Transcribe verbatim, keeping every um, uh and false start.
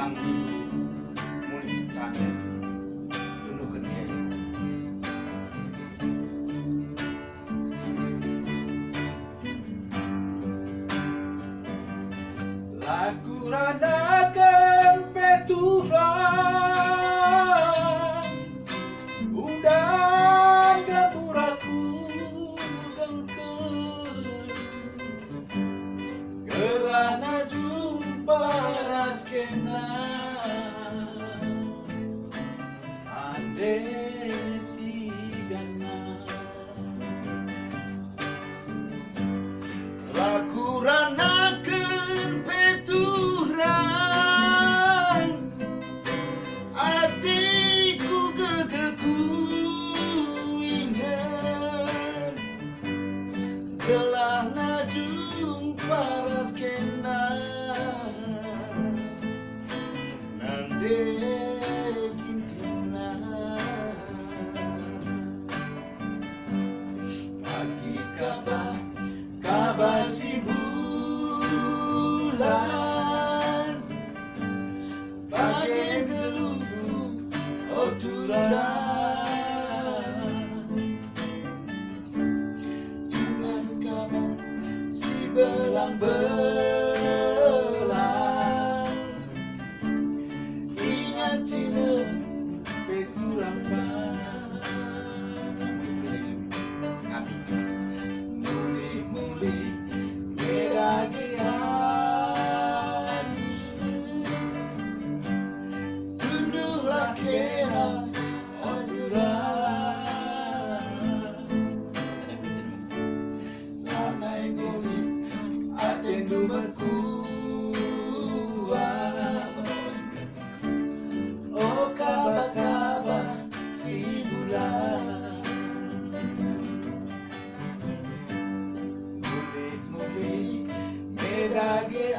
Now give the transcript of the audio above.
Mulih tanding, tundukken ia. La kurandaken pe turang, udan gambura kudengken, gelah na jumpa ras kena. Ande tigana. La kurandaken pe turang, ateku gegeh kuinget, gelah na jumpa ras kena. Nande kin kena. Bagi kaba, kaba si bulan, bage geluhku, o turang. Dengan kaba si belang-belang, ingat cinem pe turang bas. Mulih-mulih me dage adi, tunduhlah kena, o turang. Lanai boli atendu mekuah. O kaba-kaba si bulan, mulih-mulih me dage